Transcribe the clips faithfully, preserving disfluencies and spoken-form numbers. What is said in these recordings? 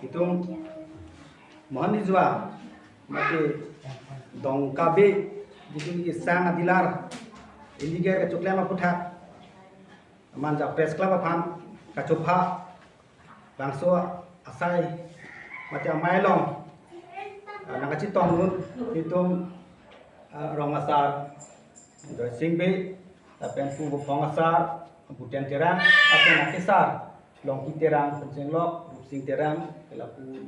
Itum Mohon Nijua mate Dongkabe, itum ke sang adilar, iliger kechoklem aputhak Manja Press Club aphan kachopha bangso asai mate amei along, ah, nangkachetongdun itum, ah, rong asar Joysing Bey, lapen pu Buphong asar Bhuten Terang, lapen akesar Longki Terang, Pensinglok Rupsing Terang, lapu,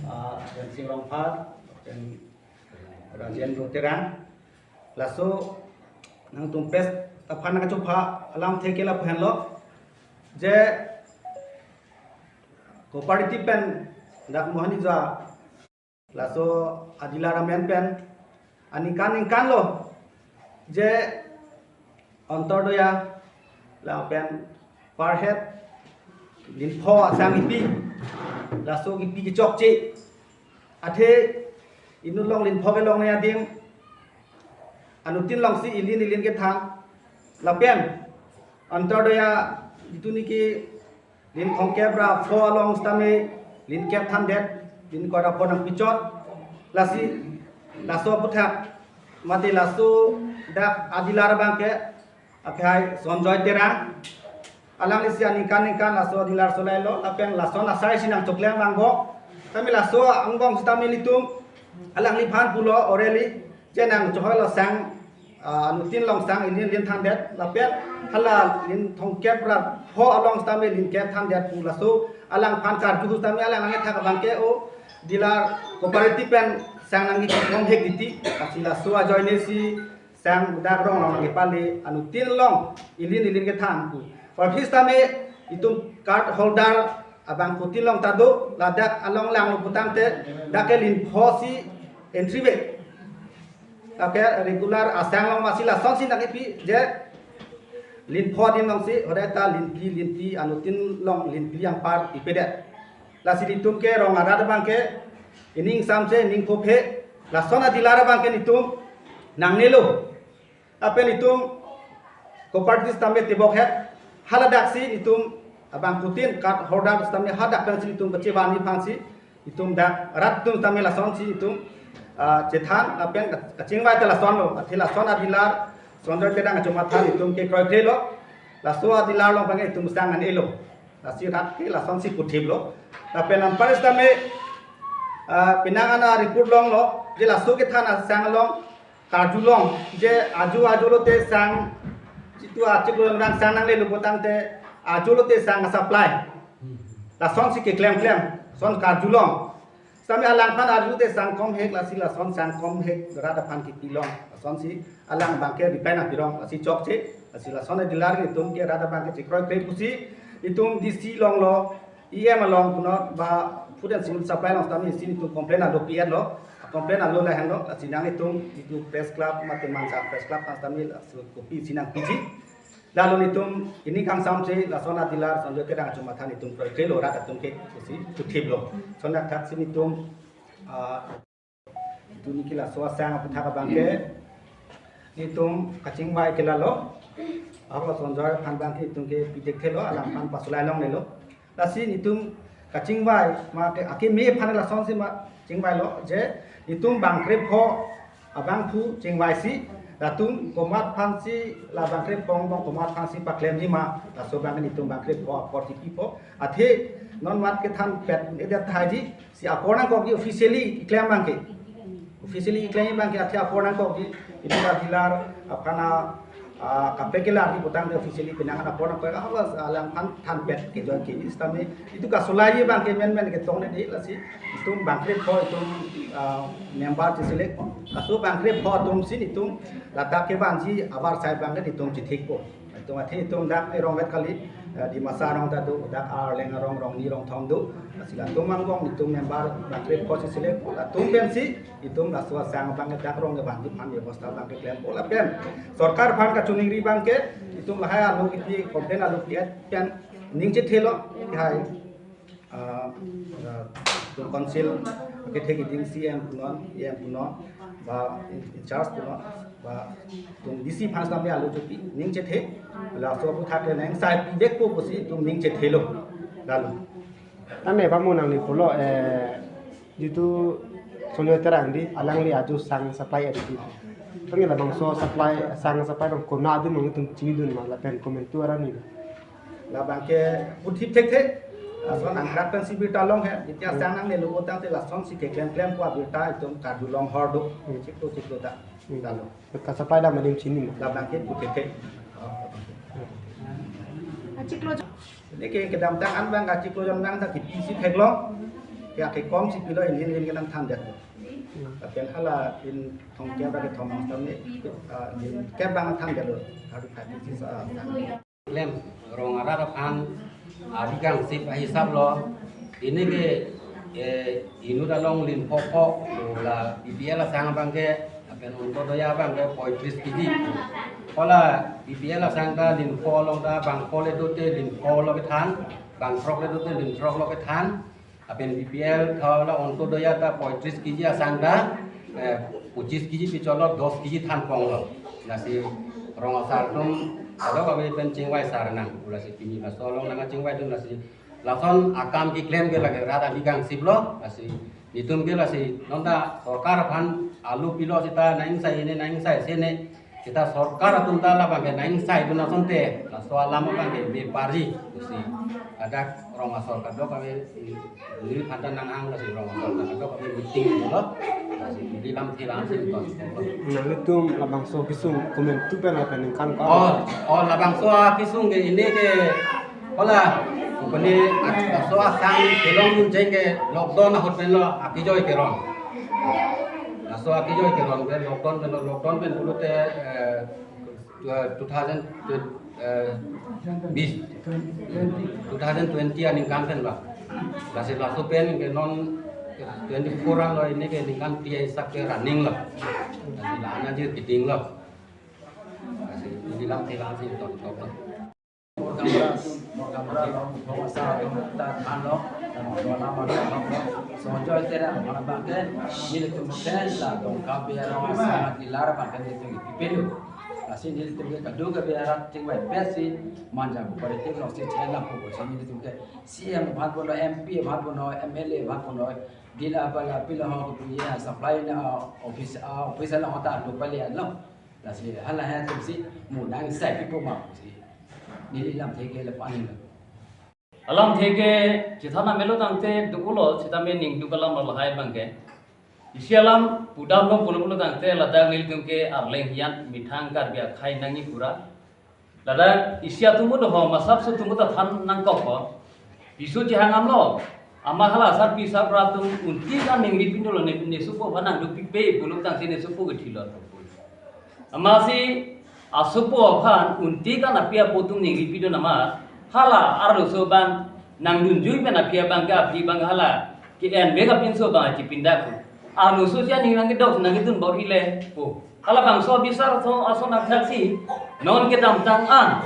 ah, Rensing Rongphar, lapen Rajendra Terang. Laso nangtum press aphan nangkachopha alamthe ke lapu henlo, je cooperative pen dak Mohon Nijua laso adilar amen pen aningkan ningkan lo je Antyodaya lapen per head linpho asang kipi, laso kipi kechokche. Athe inut along linpho kelongle adim, anuttin alongsi ilin ilin kethan, lapen Antyodaya itum ke lin thomkep ra pho along sitame lin kep thandet, lin koi ra pho nangpichot. Lasi laso aputhak mate laso dak adilar abangke akhai Sonjoy Terang, alanglisi aningkan ningkan laso adilar solai lo, lapen lason asai si nangchoklem angbong. Tame laso angbong sitame ilitum alangliphan pulo oreli, je nangchohoi lo sang, ah, anuttin along sang ilin ilin thandet, lapen hala lin thomkep ra pho along sitame lin kep thandet pu laso alangphan karju sitame alang angthak abangke o dilar cooperative pen sang nangkipi komhek titi, lasi laso ajoine si sang dak rong along nangkepale, anuttin along ilin ilin kethan pu. Office tame itum card holder abangphutin along ta do, ladak along langlo putangte dak ke linpho si entry ave. Dak ke regular asang along masi lasonsi nangkipi je linpho adim alongsi, hodai ta linphli linphli, anuttin along linphli anpar ipedet. Lasi itum ke rong arat abangke ining samse ining khophe, lason adilar abangke itum nangnelo. Lapen itum cooperative sitame tebok het, haladaksi itum abangphutin card holder sitame hadak pensi itum kachevangji aphansi itum dak rat atum sitame lasonsi itum, ah, chethan, lapen kachingvai ta lason lo, athe lason adilar Sonjoy Terang achomatha itum ke kroikre lo, laso adilar along abangke itum sang an-elo. Lasi rat ke lasonsi puthip lo. Lapen anpar sitame, ah, penang an areport longlo, je laso kethan asang along karjulong, je ajo ajo lote sang, jitu achiklo rang sang nanglelo putangte ajo lote sang supply. Lasonsi keklem klem, son karjulong. Sitame alangphan arju te sang komhek, lasi lason sang komhek rat aphan kipilong. Lasonsi alang abangke reply nangpirong, lasi chokche, lasi lason adilar itum ke rat abangke chekroikre pusi, itum D C along lo, E M along punon, ba Food and Civil Supply along sitame isi itum complain alo pi-etlo, complain alo lahenlo, lasi nang itum, itum Press Club, mate Manja Press Club, sitame laso kopi isi nangpiji. Lalo itum ining kangsam si lason adilar Sonjoy Terang achomatha itum kroikre lo, rat atum ke pusi puthip lo. Lason athak si itum, ah, itum ke laso asang aputhak abangke itum kachingvai ke lalo. Ako Sonjoy aphan abangke itum ke pidek thelo, alangphan pasolai longlelo. Lasi itum kachingvai, ma ke akeme aphan lasonsi ma chingvailo je itum bangkre pho abangphu chingvaisi, latum komat aphansi la bangkre pho angbong komat aphansi paklemji ma, laso abang itum bangkre pho apor kipipo. Athe non mat kethanpet edet thaiji, si apor nangkokji officially keklem abangke. Officially keklem abangke athe apor nangkokji, itum adilar aphan a, ah, kaprek kelarji putangte officially penang an apor nangkok, ah, alangphan thanpet kejoi ke sitame itum kasolai abangke menmen ketongdetde, lasi itum bangkre pho itum, ah, member cheselect, laso bangkre pho atumsi itum ladak kevanji abar sai abangke itum chethekpo. Itum athe itum dak erong vet kali, eh, Dimasa arong ta do, dak Arleng arong, rongni rongthom do. Lasi latum angbong itum member bangkre pho cheselect, latum pensi itum laso asang abangke dak rong kevanji aphan bebosta abangke klempo lapen sorkar aphan kachiningri abangke itum lahai alo kipi complain alo pi-et pen ning chethelo, hai, ah, ah, itum council kethe kidim C M punon, E M punon, ba in, in charge punon, ba itum D C aphan sitame alo chopi ning chethe, laso aputhak le nang sai pidekpo pusi itum ning chethelo. Lalu Tangte bang mo nangli pulo, eh, jitu Sonjoy Terang di, alangli aju sang supply edi. Tangte labangso supply, sang supply bang konat adim nangtum chingdun ma lapen komantu arni. Labang ke puthip thekthe. Lason angkrak pensi birta long he. Jetiya sang nangnelo tangte lasonsi keklem klempo abirta itum karju long hor do. Hmm. Chiklo chiklo ta. Hmm. Lalu. Ka supply dam adim chini ma. Labang ke puthip thek. Achiklo. Neke kedamtang an bang achiklo jon bang ta kepisi theklong. Ke kekomsi pilo, inhin inhin ke nangthan det. Hmm. Lapen hala in thomkep ra kethom nang tame, ah, in kep bang than det lo. Harus kepisi sa. Klem rong arat aphan ari kangsip ahisap lo. Pini ke, eh, inut along lin pho pho, la B P L asang abang ke, lapen Ontodoi abang ke poitris kg. Hala B P L asang ta lin pho along ta bang pho le dote lin pho lo kethan, bang throk le dote lin throk lo kethan. Lapen B P L tho la Ontodoi ta poitris kg asang ta, eh, pochis kg picholo, dos kg than pong lo. Lasi rong asar atum kadokave pen chingvai sar nang. Lasi pini laso along nangchingvai dun lasi lason akam keklem ke lake rat ari kangsip lo. Lasi netum ke lasi non ta sorkar aphan alu pilo seta nang ingsai ne nang ingsai se ne. Seta sorkar atum ta labang ke nang ingsai dun asonte, laso alam abang ke me parji pusi. Ladak rong asor kadokave, neli aphan ta nanghang lasi rong asor kadokave meeting lo. Lasi neli lamthe lamsi ton. Nanglitum labangso kesung komantu pen lapen ningkan ko. Oh, oh, labangso kesung ke pini ke hala, pini laso asang kelong dun jeng ke lockdown ahut pen lo akejoi kerong. Laso akejoi kerong ke lockdown pen lo, lockdown pen pulote, eh, two thousand, eh, bis, two thousand twenty aningkan pen ba. Lasi laso pen ke non twenty-four an lo, pini ke ningkan phli ahisap ke running lo. Lasi la-an ajir keding lo. Lasi neli lamthe lamsi ton top lo. Borgaonbura, Borgaonbura along Bhupen Asar atum ta thanlo, lapen dona mata lo, Sonjoy Terang aphan abang ke, nelitum ke la Dongkabi arong asar dealer abang ke nelitum kipilo. Lasi nelitum ke kadokave arat chingvai pesi, manja cooperative alongsi chenglam pusi nelitum ke C M aphan pulo, M P aphan pulo, M L A aphan pulo, dealer bala pilo ho kepuji, supply na office, ah, office along ta lo pali lo. Lasi hala atumsi mo nang sai pipo ma pusi. Neli lamthe ke lapu-an lo. Alamthe ke chethan melo tangte duklo, sitame ning duk alam lahai abang ke. Isi alam pudamlo pulo pulo tangte ladak nelitum ke Arleng hian methang Karbi akhei nangji pura. Ladak isi atum do ho, masap so atum ta than nangkok ho. Piso chehang amlo. Amat hala sarpi sarpo atum unti kan ningri pindolo ne, ne sopo aphan nangduk pipe pulo tangte ne sopo ke thilo. Amatsi asopo aphan unti kan api apo atum ningri pido nama hala arloso abang nangdunjui pen api abang ke api abang hala ke-en bek apinso abang chipindak. Arloso si aning nangkedok nangkedun bor-ile po. Halabangso bisar aso, ason athaksi non kedamtang an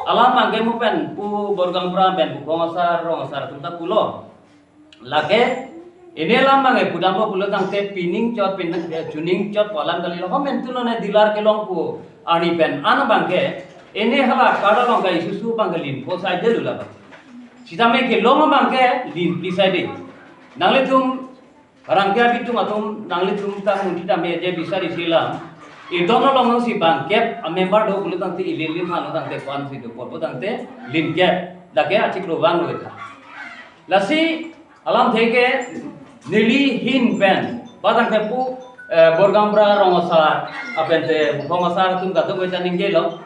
alam abang ke mo pen pu Borgaonbura pen pu Bhupen Asar, Rong Asar atum ta pulo. Lake pini alam abang ke pudamlo pulo tangte pining chot pin, eh, chuning chot pu alam kalilo, ho mentu lo ne dealer kelong pu arni pen an abang ke pini hala card along ke isusu abang ke lin pho saide lo labang. Sitame kelong abang ke lin phli saide. Nanglitum Arang ke abitung atum nanglitum ta munti tame je bisari silam. Idon along si bangkep a member do pulo tangte ili lim halo tangte kwan si do pulo tangte limkep. Dak ke achiklo vanglo ta. Lasi alamthe ke neli ahin pen ba tangte pu, eh, Borgaonbura Rong Asar lapen te Bhupen Asar atum kadokave ta ningjelo.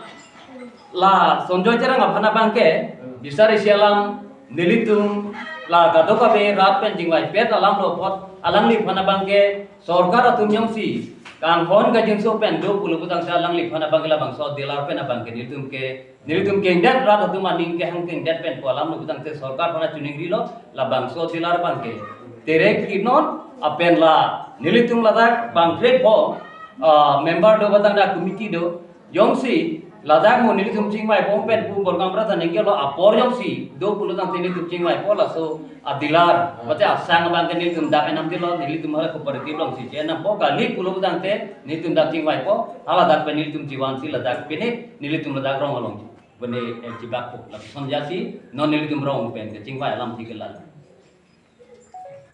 La Sonjoy Terang aphan abang ke bisari silam nelitum la kadokave rat pen chingvaipet alam lo apot alangliphan abang ke sorkar atum jongsi kanghon kangjinso pen do pulo putangte alangliphan abang ke labangso dealer pen abang ke nelitum ke nelitum kengdet rat atum aning kehang kengdet pen pu alam lo putangte sorkar aphan chuningrilo labangso dealer abang ke terek kinon apen la nelitum ladak bangkre pho, ah, member do batang da committee do jongsi ladak mo nelitum chingvaipo pen pu Borgaonbura ta ningjelo apor jongsi do pulo tangte nelitum chingvaipo laso a dealer mate asang abang ke nelitum dak enam dilo nelitum hala cooperative alongsi chenam po kali pulo tangte nelitum dak chingvaipo hala dak pen nelitum chivansi ladak pini nelitum ladak rong along pini, eh, chibakpo lapuson jasi non nelitum rong pen kechingvai alamthe ke lalo.